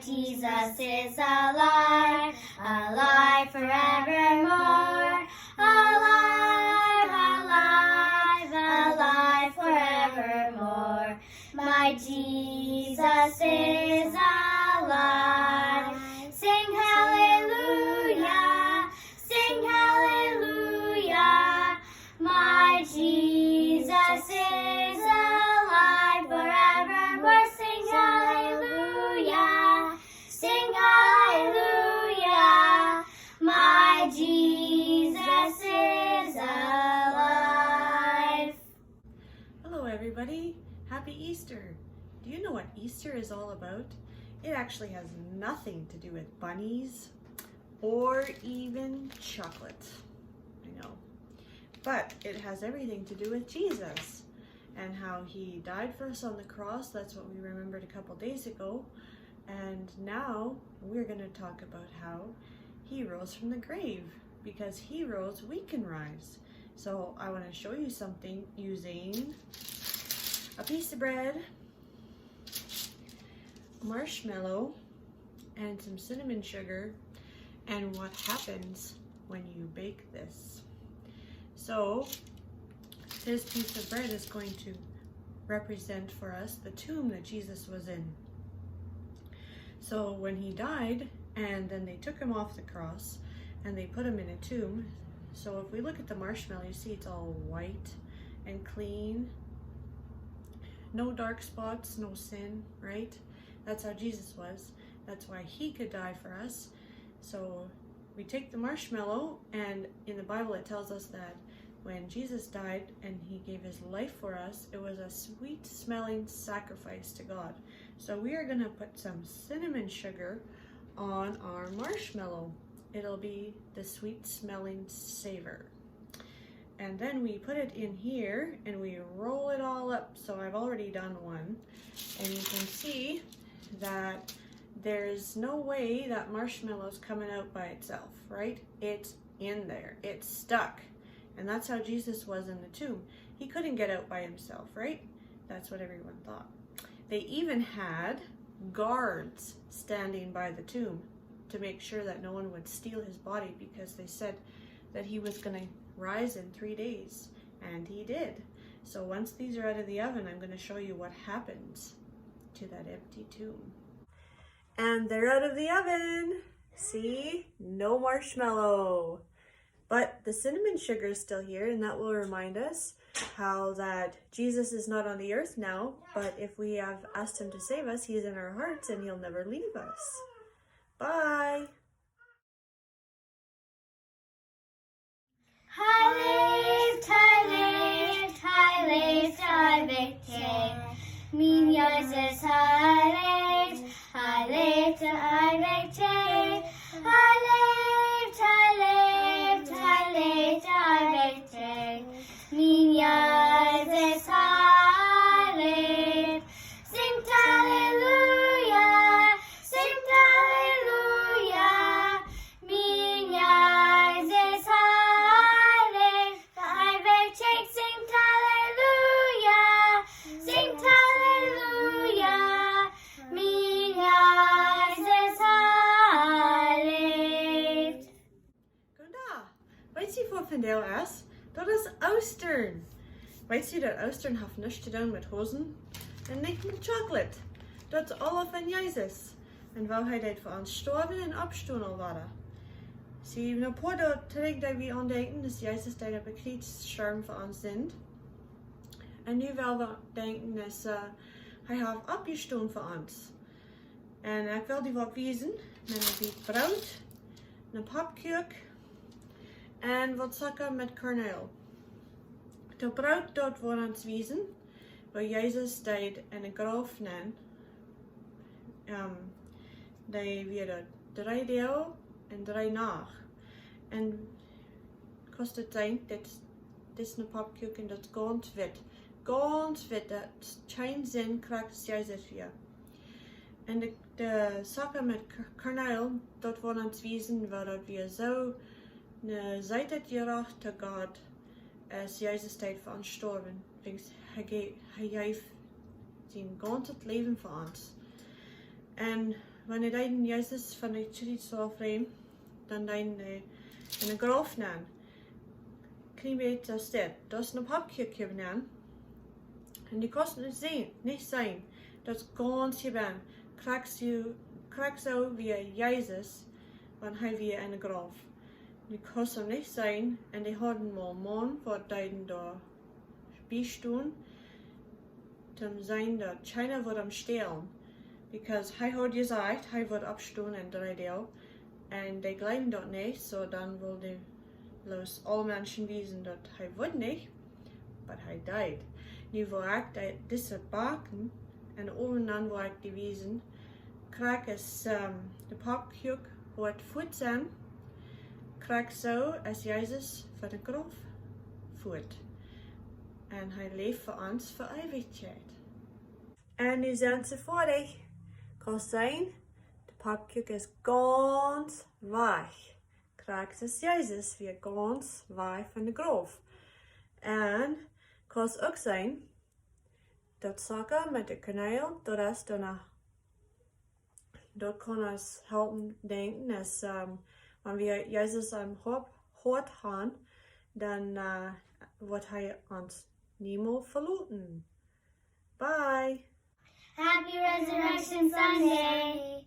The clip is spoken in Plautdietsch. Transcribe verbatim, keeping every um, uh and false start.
Jesus is alive, alive forevermore. Alive, alive, alive forevermore. My Jesus is alive. Sing hallelujah, sing hallelujah. My Jesus is alive forevermore. Sing hallelujah, sing hallelujah. My Jesus is alive. Hello, everybody. Happy Easter. Do you know what Easter is all about? It actually has nothing to do with bunnies or even chocolate. I know. But it has everything to do with Jesus and how he died for us on the cross. That's what we remembered a couple days ago. And now we're going to talk about how he rose from the grave. Because he rose, we can rise. So I want to show you something using a piece of bread, marshmallow, and some cinnamon sugar, and what happens when you bake this. So this piece of bread is going to represent for us the tomb that Jesus was in. So when he died, and then they took him off the cross and they put him in a tomb. So if we look at the marshmallow, you see it's all white and clean. No dark spots, no sin, right? That's how Jesus was. That's why he could die for us. So we take the marshmallow, and in the Bible it tells us that when Jesus died and he gave his life for us, it was a sweet smelling sacrifice to God. So we are going to put some cinnamon sugar on our marshmallow. It'll be the sweet smelling savor. And then we put it in here and we roll it all up. So I've already done one. And you can see that there's no way that marshmallow's coming out by itself, right? It's in there. It's stuck. And that's how Jesus was in the tomb. He couldn't get out by himself, right? That's what everyone thought. They even had guards standing by the tomb to make sure that no one would steal his body, because they said that he was going to rise in three days. And he did. So once these are out of the oven, I'm going to show you what happens to that empty tomb. And they're out of the oven. See? No marshmallow. But the cinnamon sugar is still here, and that will remind us how that Jesus is not on the earth now, but if we have asked him to save us, he is in our hearts and he'll never leave us. Bye. Hee läft, hee läft, hee läft, hee wekjt. Mien Jesus, hee läft, hee läft, hee wekjt. Hee läft, hee läft, hee läft, hee wekjt. Mien Jesus, hee läft. Sinjt Halleluja, sinjt Halleluja. Mien Jesus, hee läft, hee wekjt. Sinjt Halleluja, sinjt Halleluja. Mien Jesus, hee läft. Guten Dach. Weetst du, waut vondoag es? Daut es Oostren. Weetst du, daut Oostren haft nuscht to doonen met Hosen un nich met Chocolate? Daut es aula von Jesus. Un woo hee deed fa ons stoawen un oppstonen aul wada. See, een poa Doag trigj, daut wie aun denkjen, daut Jesus deed opp daut Kjriez stoawen fa ons Sind. Un nu well wie denkjen, daut, äh, hee haft oppjestonen fa ons. Un ekj well die waut wiesen. Met een bät Broot, een Pappkuak un waut Zocka met Karneel. Daut Broot, daut woat ons wiesen, woo Jesus deed en de Grauf nenn. Ähm, dee wia doa dree Doag un dree Nacht. Un kaust et seenen, dit, dit es een Pappkuak, daut es gaunz witt. Gaunz witt, daut es kjeen Sind, krakjt aus Jesus wia. Un de, de Zocka met K-, Karneel, daut woat ons wiesen, woo daut wia soo een seetet Jerecht to Gott, aus Jesus deed fa ons stoawen. Wiels hee je-, hee jeef sien gaunzet Läwen fa ons. Un Wan dee deeden Jesus von de Kjriez aufrämen, dan deeden dee en de Grauf nenn. Kjlien bät aus dit. Daut es ne Pappkjoakj nenn. Un dee kaust nich seenen, nich seenen. Daut es gaunz jebenn. Krakjt soo, krakjt soo wia Jesus, wan hee wia en de Grauf. Dee kaust am nich seenen. Un dee hauden mol Maun, waut deeden doa biestonen, toom seenen daut kjeena wudd am stälen. Because hee haud jesajcht, hee wudd oppstonen en dree Doag. Un dee jleewden daut nich, soo dan wull dee bloos aule Menschen wiesen daut hee wudd nich, but hee deed. Nu woa ekj de, dise backen, un oben dan woa ekj dee wiesen, krakjt aus, ehm, de Pappkjoakj woat fuat sennen, krakjt soo aus Jesus von de Grauf fuat. Un hee läft fa ons fa Eewichkjeit. Un nu sent see foadich. Kaust seenen, de Pappkjoakj es gaunz wajch. Krakjt aus Jesus wia gaunz wajch von de Grauf. Un kaust uk seenen, daut Zocka met de Kaneel, daut es doano, daut kaun ons halpen denkjen, es, ehm, wan wie Jesus aum Hoat, Hoat han, dan, eh, woat hee ons niemols veloten. Bye. Happy Resurrection Sunday.